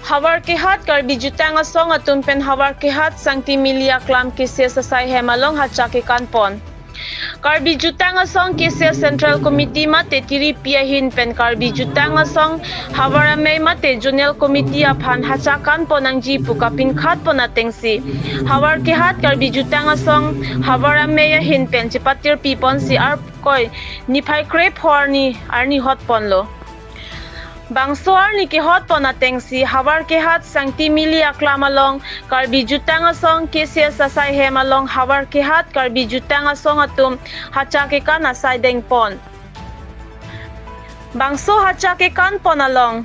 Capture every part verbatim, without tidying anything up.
Havarkehat Karbi Jutang Asong atum pen Havarkehat Sangti Mili Aklam K C S asai hem along hacha kekan pon. Karbi Jutang Asong K C S Central Committee mate tiripi ahin pen Karbi Jutang Asong Havar Amei mate Zonal Committee aphan hacha kan pon nangji pu kapinkhat pon atengsi Havarkehat Karbi Jutang Asong Havar Amei ahin pen chepatirpi ponsi arkoi niphai krepho arni arni hot ponlo. Bangso arni kehot pon atengsi Havarkehat Sangti Mili Aklam along Karbi Jutang Asong K C S asai hem along Havarkehat Karbi Jutang Asong atum hacha kekan asai deng pon. Bangso hacha kekan pon along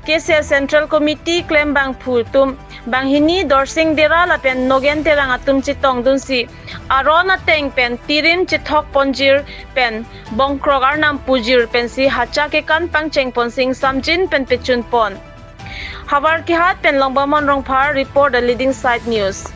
K C S Central Committee klembangphu atum banghini Dorsing Dera lapen Nogen Terang atum chetongdunsi aron ateng pen tirin chethok ponjir pen bongkrok arnam pujir pensi hacha kekan pangcheng ponsi ingsamjin pen pechun pon. Havarkehat pen Longbamon Rongphar report, The Leading Side News.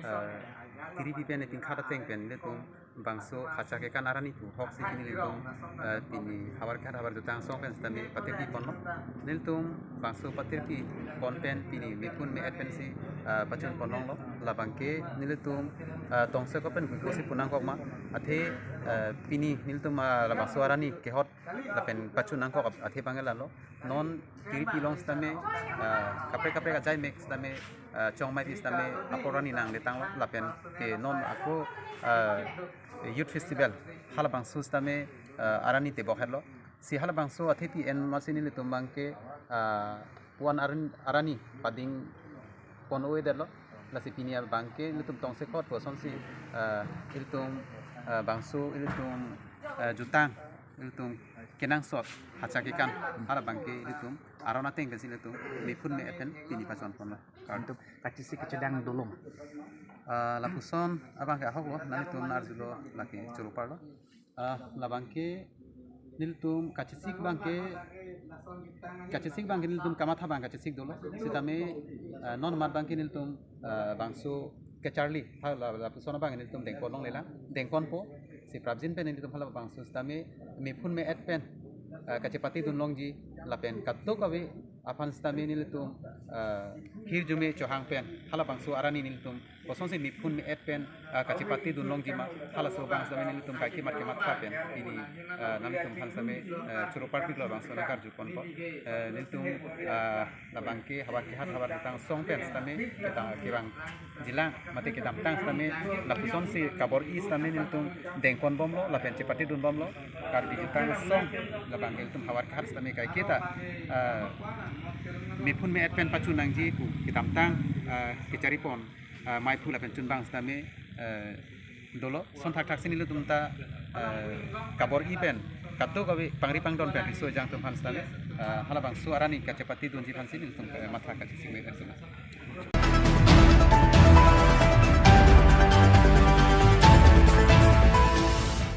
Eh, tiripi pen tingkhat ateng pen nelitum bangso hacha kekan arni pu hoksi pini nelitum, eh, pini Havarkehat Havar Jutang Asong pen sitame patirpi ponlo. Nelitum bangso patirpi pon pen pini mephun me-et pensi, eh, pachun ponlonglo. Labangke nelitum, eh, tongsekot pen kosi pu nangkok ma. Athe, eh, pini nelitum, eh, labangso arni kehot lapen pachun nangkok ap-, athe bang lalo. Non tiripi along sitame, eh, kaprek kaprek ajai mek sitame, eh, chongmai pi sitame apor arni nangletanglo lapen ke non ako, eh, Youth Festival halabangso sitame, eh, arni tebok hetlo. Si halabangso athepi en masi nelitum bangke, eh, puan arni, arni pading pon oedetlo. Lasi pini abangke nelitum tongsekot pu asonsi, eh, ilitum, eh, bangso ilitum, eh, jutang ilitum kenangsot hacha kekan halabangke ilitum aron ateng pensi ilitum mephun me-et pen pini pachon ponlo. Untuk kachesik kachedang dolo ma? Eh, lapuson abangke ahoklo, nanglitum arjulo lake choro parlo. Eh, labangke nelitum kachesik abangke, kachesik abangke nelitum kamatha abang kachesik dolo. Sitame, eh, non mat abangke nelitum, eh, bangso kacharli ha la, lapuson abang nelitum dengpon longlelang, dengponpo. Si prapjin pen nelitum halabangso sitame mephun me-et pen, eh, kachepatidun longji lapen kadokave aphan sitame nelitum, eh, hirjume chohang pen halabangso arni nelitum kosonsi mephun me-et pen, eh, kachepatidun longji ma, halaso abang sitame nelitum kaike mat kematha pen pini, eh, nanglitum aphan sitame, eh, choro parpiklo, bangso nangkarju ponpo. Eh, nelitum, eh, labangke Havarkehat Havar Jutang Asong pen sitame kita kevang jilang mate kedamtang sitame lapusonsi kabor-i sitame nelitum dengpon bomlo lapen chepatidun bomlo. Karbi Jutang Asong labangke ilitum Havarkehat sitame kaiketa, eh, mephun me-et pen pachun nangji pu kedamtang, eh, kechari pon, eh, maiphu lapen chunbang sitame, eh, dolo. Son thakthak si nelitum ta, eh, kabor-i pen kadokave pangri pangdon pen riso ejang atum aphan sitame, eh, halabangso arni kachepatidunji aphansi nelitum, eh, matha kachesik me-et pen.